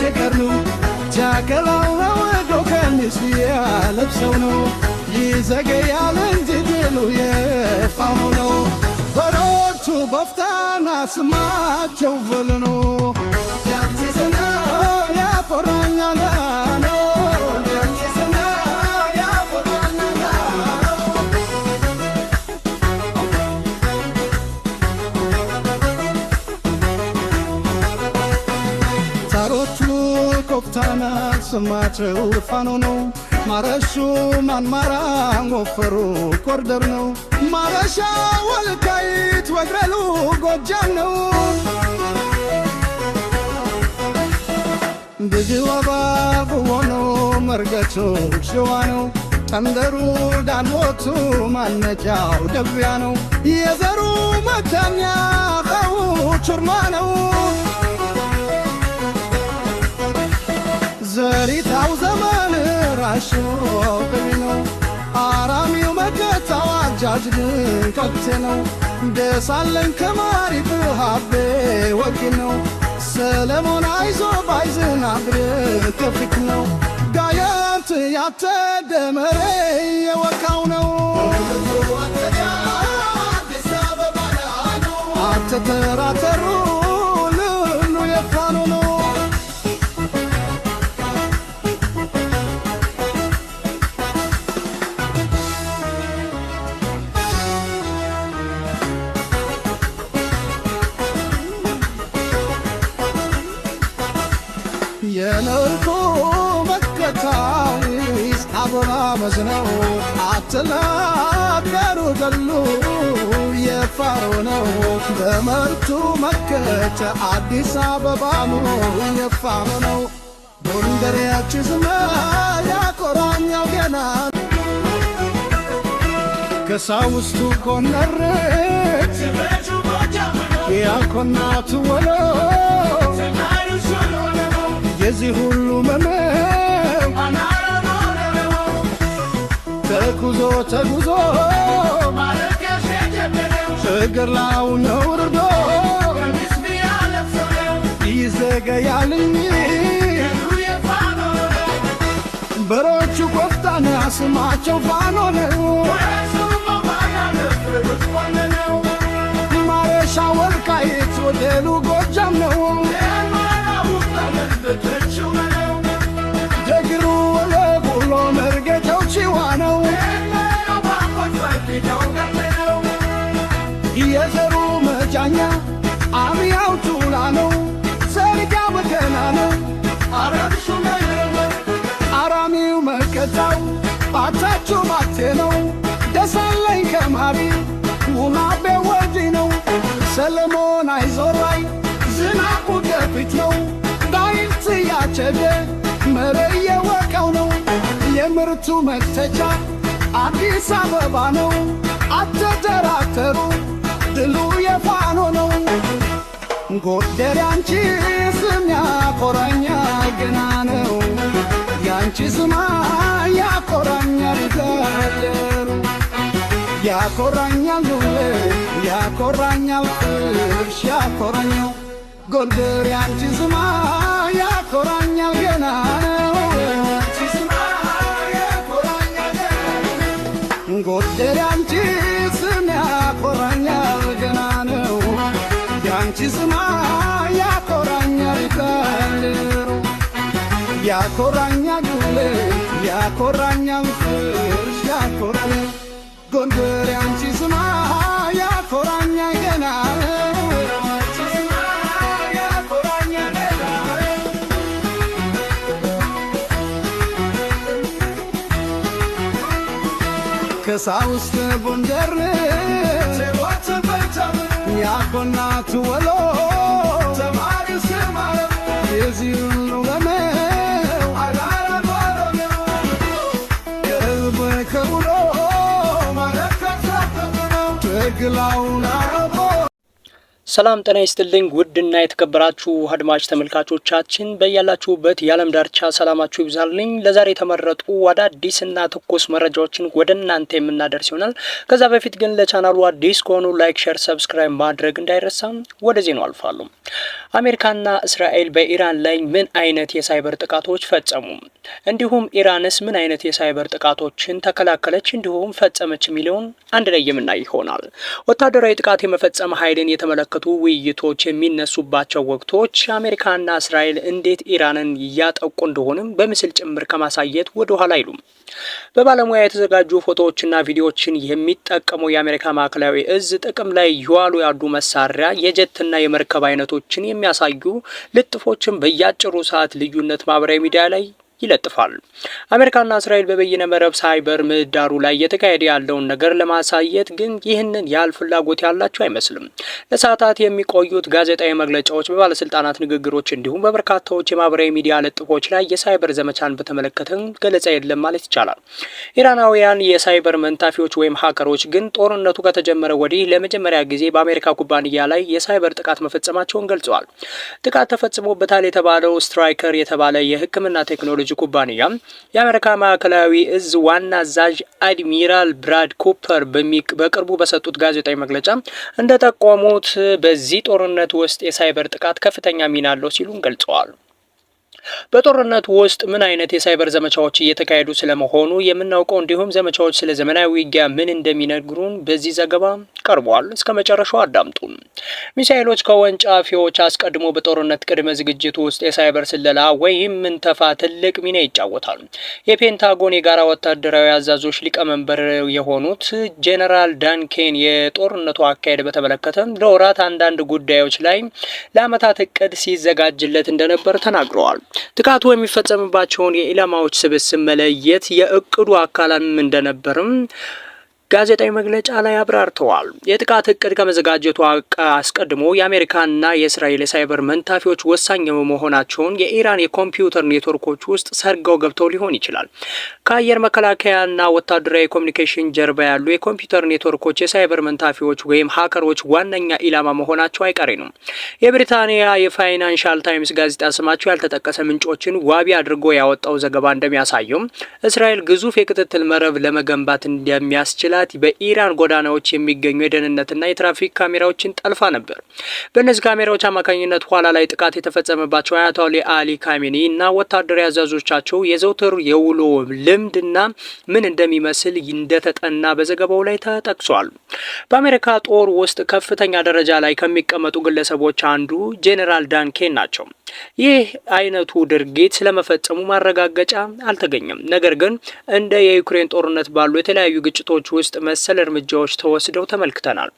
የቀርኑ ጃከላው ወዶ ከሚስ ያለብሰው ነው ይዘገያል እንጂ ድሉ የፋኖ ነው። በሮቹ በፍታና ስማቸው ፍል ነው ያኮራኛል ነው። ታሮቹ ኮፍታና ስማቸው ፋኖ ነው። ማረሹ ማንማራ ወፈሩ ኮርደር ነው። ማረሻ ወልቃይት ወግረሉ ጎጃም ነው። ብጅወባ ሆኖ መርገቱ ሸዋ ነው። ጠንደሩ ዳንወቱ ማነጫው ደቢያ ነው። የዘሩ መታኛ ኸው ቹርማ ነው። ዘሪታው ዘመን ራሾ ቅቢ ነው። አራሚው መከታው አጃጅ ድንቀቴ ነው። ደሳለኝ ከማሪፍ ሀቤ ወጊ ነው። ሰለሞን አይዞ ባይዝናግር ከፊት ነው። ጋየንት ያተደመረ የወቃው ነው። አትተራተሩ ልሉ የፋኑ ነው። የነርኩ መከታዊስ አበባ መዝነው አትናገሩ ደሉ የፋሮ ነው። በመርቱ መከተ አዲስ አበባ ነው የፋኖ ነው። ጎንደር ያቺ ዝማ ያኮራኛው ገና ከሳውስቱ ጎንደር ያኮናቱ ወሎ የዚህ ሁሉ መመው ተጉዞ ተጉዞ እግር ላው ነው ርዶ ይዘገያልኝ በሮቹ ቆፍጣና ስማቸው ፋኖ ነው። ማረሻ ወልቃይት ወደሉ ጎጃም ነው። ደግሩ ወለጉሎ መርገጫው ቺዋ ነው። የዘሩ መጫኛ አብያው ቱላ ነው። ሰርጋ በገና ነው። አራሚው መከታው ባታችሁ ማቴ ነው። ደሳለኝ ከማሪ ውሃቤ ወዲ ነው። ሰለሞን አይዞራይ ዝናቡ ከፊት ነው። ዳይት ያቸደ መረ የወቀው ነው። የምርቱ መተቻ አዲስ አበባ ነው። አትደራተሩ ድሉ የፋኖ ነው። ጎንደር ያንቺ ስም ያኮራኛል ገና ነው። ያንቺ ስማ ያኮራኛል ዘለሩ ያኮራኛል ያኮራኛል ፍቅርሽ ያኮራኛል ጎንደር ያንቺ ስማ ያኮራኛል ገና ነው። ጎንደር ያንቺ ስም ያኮራኛል ገና ነው። ያንቺ ስማ ያኮራኛል ዘለሩ ያኮራኛል ያኮራኛል ፍቅርሽ ያኮራኛል ጎንደር ያንቺ ስማ ያኮራኛል ገና ነው። ከሳውስት ጎንደር ያኮናቱ ወሎ የዚህ ሁሉ ለመው ከህዝብ ከውሎ ትግላውን አረቦ። ሰላም ጤና ይስጥልኝ። ውድና የተከበራችሁ አድማጭ ተመልካቾቻችን፣ በያላችሁበት የዓለም ዳርቻ ሰላማችሁ ይብዛልኝ። ለዛሬ የተመረጡ አዳዲስና ትኩስ መረጃዎችን ወደ እናንተ የምናደርስ ይሆናል። ከዛ በፊት ግን ለቻናሉ አዲስ ከሆኑ like፣ share፣ subscribe ማድረግ እንዳይረሳም። ወደ ዜናው አልፋለሁ። አሜሪካና እስራኤል በኢራን ላይ ምን አይነት የሳይበር ጥቃቶች ፈጸሙ? እንዲሁም ኢራንስ ምን አይነት የሳይበር ጥቃቶችን ተከላከለች እንዲሁም ፈጸመች የሚለውን አንድ ላይ የምናይ ይሆናል። ወታደራዊ ጥቃት የመፈጸም ኃይልን የተመለከቱ ውይይቶች የሚነሱባቸው ወቅቶች አሜሪካና እስራኤል እንዴት ኢራንን እያጠቁ እንደሆንም በምስል ጭምር ከማሳየት ወደ ኋላ አይሉም። በባለሙያ የተዘጋጁ ፎቶዎችና ቪዲዮዎችን የሚጠቀመው የአሜሪካ ማዕከላዊ እዝ ጥቅም ላይ እየዋሉ ያሉ መሳሪያ፣ የጀትና የመርከብ አይነቶችን የሚያሳዩ ልጥፎችን በየአጭሩ ሰዓት ልዩነት ማህበራዊ ሚዲያ ላይ ይለጥፋል። አሜሪካና እስራኤል በበይነ መረብ ሳይበር ምህዳሩ ላይ እየተካሄደ ያለውን ነገር ለማሳየት ግን ይህንን ያህል ፍላጎት ያላቸው አይመስልም። ለሰዓታት የሚቆዩት ጋዜጣዊ መግለጫዎች፣ በባለስልጣናት ንግግሮች እንዲሁም በበርካታዎች የማህበራዊ ሚዲያ ልጥፎች ላይ የሳይበር ዘመቻን በተመለከተ ገለጻ የለም ማለት ይቻላል። ኢራናውያን የሳይበር መንታፊዎች ወይም ሀከሮች ግን ጦርነቱ ከተጀመረ ወዲህ ለመጀመሪያ ጊዜ በአሜሪካ ኩባንያ ላይ የሳይበር ጥቃት መፈጸማቸውን ገልጸዋል። ጥቃት ተፈጽሞበታል የተባለው ስትራይከር የተባለ የሕክምና ቴክኖሎጂ ኩባንያ የአሜሪካ ማዕከላዊ እዝ ዋና አዛዥ አድሚራል ብራድ ኩፐር በቅርቡ በሰጡት ጋዜጣዊ መግለጫ እንደጠቆሙት በዚህ ጦርነት ውስጥ የሳይበር ጥቃት ከፍተኛ ሚና አለው ሲሉም ገልጸዋል። በጦርነቱ ውስጥ ምን አይነት የሳይበር ዘመቻዎች እየተካሄዱ ስለመሆኑ የምናውቀው እንዲሁም ዘመቻዎች ስለ ዘመናዊ ውጊያ ምን እንደሚነግሩን በዚህ ዘገባ ቀርቧል። እስከ መጨረሻው አዳምጡን። ሚሳኤሎች ከወንጫፊዎች አስቀድሞ በጦርነት ቅድመ ዝግጅት ውስጥ የሳይበር ስለላ ወይም ምንተፋ ትልቅ ሚና ይጫወታል። የፔንታጎን የጋራ ወታደራዊ አዛዦች ሊቀመንበር የሆኑት ጄኔራል ዳን ኬን የጦርነቱ አካሄድ በተመለከተ ለወራት አንዳንድ ጉዳዮች ላይ ለዓመታት እቅድ ሲዘጋጅለት እንደነበር ተናግረዋል። ጥቃቱ የሚፈጸምባቸውን የኢላማዎች ስብስብ መለየት የእቅዱ አካልም እንደነበርም ጋዜጣዊ መግለጫ ላይ አብራርተዋል። የጥቃት እቅድ ከመዘጋጀቱ አስቀድሞ የአሜሪካና የእስራኤል የሳይበር መንታፊዎች ወሳኝ መሆናቸውን የኢራን የኮምፒውተር ኔትወርኮች ውስጥ ሰርገው ገብተው ሊሆን ይችላል። ከአየር መከላከያና ወታደራዊ ኮሚኒኬሽን ጀርባ ያሉ የኮምፒውተር ኔትወርኮች የሳይበር መንታፊዎች ወይም ሀከሮች ዋነኛ ኢላማ መሆናቸው አይቀሬ ነው። የብሪታንያ የፋይናንሻል ታይምስ ጋዜጣ ስማቸው ያልተጠቀሰ ምንጮችን ዋቢ አድርጎ ያወጣው ዘገባ እንደሚያሳየው እስራኤል ግዙፍ የክትትል መረብ ለመገንባት እንደሚያስችል በኢራን ጎዳናዎች የሚገኙ የደህንነትና የትራፊክ ካሜራዎችን ጠልፋ ነበር። በእነዚህ ካሜራዎች አማካኝነት ኋላ ላይ ጥቃት የተፈጸመባቸው አያቶላ አሊ ካሜኒ እና ወታደራዊ አዛዦቻቸው የዘውትር የውሎ ልምድና ምን እንደሚመስል እንደተጠና በዘገባው ላይ ተጠቅሷል። በአሜሪካ ጦር ውስጥ ከፍተኛ ደረጃ ላይ ከሚቀመጡ ግለሰቦች አንዱ ጄኔራል ዳን ኬን ናቸው። ይህ አይነቱ ድርጊት ስለመፈጸሙ ማረጋገጫ አልተገኘም። ነገር ግን እንደ የዩክሬን ጦርነት ባሉ የተለያዩ ግጭቶች ውስጥ መሰል እርምጃዎች ተወስደው ተመልክተናል።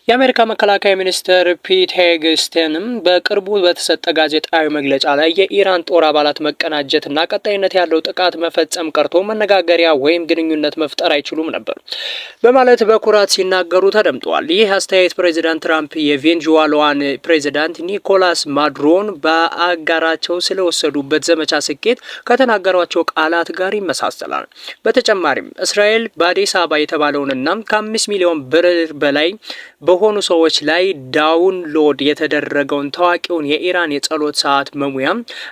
የአሜሪካ መከላከያ ሚኒስትር ፒት ሄግስቴንም በቅርቡ በተሰጠ ጋዜጣዊ መግለጫ ላይ የኢራን ጦር አባላት መቀናጀትና ቀጣይነት ያለው ጥቃት መፈጸም ቀርቶ መነጋገሪያ ወይም ግንኙነት መፍጠር አይችሉም ነበር በማለት በኩራት ሲናገሩ ተደምጠዋል። ይህ አስተያየት ፕሬዚዳንት ትራምፕ የቬንዙዌላዋን ፕሬዚዳንት ኒኮላስ ማዱሮን በአጋራቸው ስለወሰዱበት ዘመቻ ስኬት ከተናገሯቸው ቃላት ጋር ይመሳሰላል። በተጨማሪም እስራኤል በአዲስ አበባ የተባለውንና ከ5 ሚሊዮን ብር በላይ በሆኑ ሰዎች ላይ download የተደረገውን ታዋቂውን የኢራን የጸሎት ሰዓት መሙያ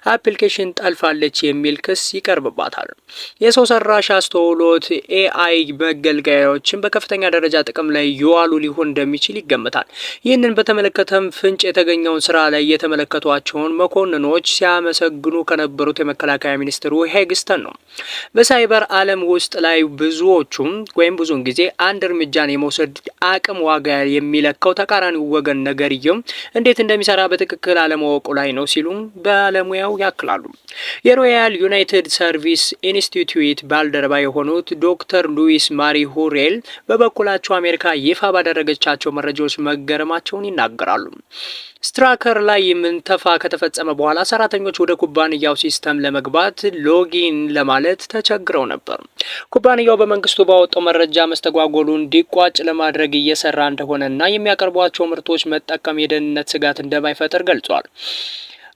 application ጠልፋለች የሚል ክስ ይቀርብባታል። የሰው ሰራሽ አስተውሎት AI መገልገያዎችን በከፍተኛ ደረጃ ጥቅም ላይ የዋሉ ሊሆን እንደሚችል ይገመታል። ይህንን በተመለከተም ፍንጭ የተገኘውን ስራ ላይ የተመለከቷቸውን መኮንኖች ሲያመሰግኑ ከነበሩት የመከላከያ ሚኒስትሩ ሄግስተን ነው። በሳይበር ዓለም ውስጥ ላይ ብዙዎቹም ወይም ብዙውን ጊዜ አንድ እርምጃን የመውሰድ አቅም ዋጋ የሚለካው ተቃራኒው ወገን ነገርየው እንዴት እንደሚሰራ በትክክል አለማወቁ ላይ ነው ሲሉም ባለሙያው ያክላሉ። የሮያል ዩናይትድ ሰርቪስ ኢንስቲትዩት ባልደረባ የሆኑት ዶክተር ሉዊስ ማሪ ሁሬል በበኩላቸው አሜሪካ ይፋ ባደረገቻቸው መረጃዎች መገረማቸውን ይናገራሉ። ስትራከር ላይ ምንተፋ ከተፈጸመ በኋላ ሰራተኞች ወደ ኩባንያው system ለመግባት login ለማለት ተቸግረው ነበር። ኩባንያው በመንግስቱ ባወጣው መረጃ መስተጓጎሉ እንዲቋጭ ለማድረግ እየሰራ እንደሆነና የሚያቀርቧቸው ምርቶች መጠቀም የደህንነት ስጋት እንደማይፈጥር ገልጿል።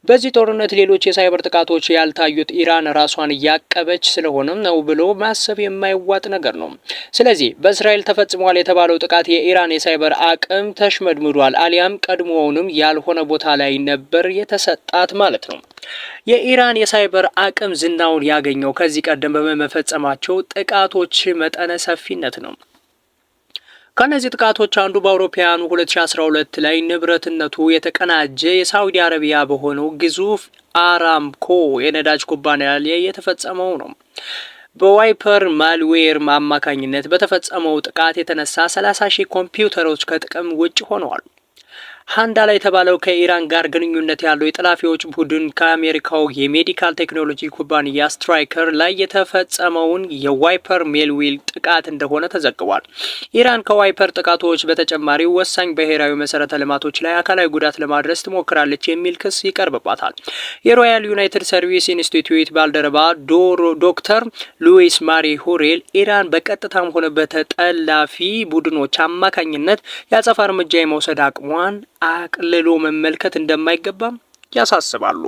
በዚህ ጦርነት ሌሎች የሳይበር ጥቃቶች ያልታዩት ኢራን ራሷን እያቀበች ስለሆነ ነው ብሎ ማሰብ የማይዋጥ ነገር ነው። ስለዚህ በእስራኤል ተፈጽሟል የተባለው ጥቃት የኢራን የሳይበር አቅም ተሽመድምዷል አሊያም ቀድሞውንም ያልሆነ ቦታ ላይ ነበር የተሰጣት ማለት ነው። የኢራን የሳይበር አቅም ዝናውን ያገኘው ከዚህ ቀደም በመፈጸማቸው ጥቃቶች መጠነ ሰፊነት ነው። ከእነዚህ ጥቃቶች አንዱ በአውሮፓውያኑ 2012 ላይ ንብረትነቱ የተቀናጀ የሳውዲ አረቢያ በሆነው ግዙፍ አራምኮ የነዳጅ ኩባንያ ላይ የተፈጸመው ነው። በ wiper malware አማካኝነት በተፈጸመው ጥቃት የተነሳ 30 ሺህ ኮምፒውተሮች ከጥቅም ውጭ ሆነዋል። ሃንዳላ የተባለው ከኢራን ጋር ግንኙነት ያለው የጠላፊዎች ቡድን ከአሜሪካው የ medical ቴክኖሎጂ ኩባንያ ስትራይከር ላይ የተፈጸመውን የ wiper malware ጥቃት እንደሆነ ተዘግቧል። ኢራን ከ wiper ጥቃቶች በተጨማሪ ወሳኝ ብሔራዊ መሰረተ ልማቶች ላይ አካላዊ ጉዳት ለማድረስ ትሞክራለች የሚል ክስ ይቀርብባታል። የሮያል ዩናይትድ ሰርቪስ ኢንስቲትዩት ባልደረባ ዶክተር ሉዊስ ማሪ ሁሬል ኢራን በቀጥታም ሆነ በተጠላፊ ቡድኖች አማካኝነት የአጸፋ እርምጃ የመውሰድ አቅሟን አቅልሎ መመልከት እንደማይገባም ያሳስባሉ።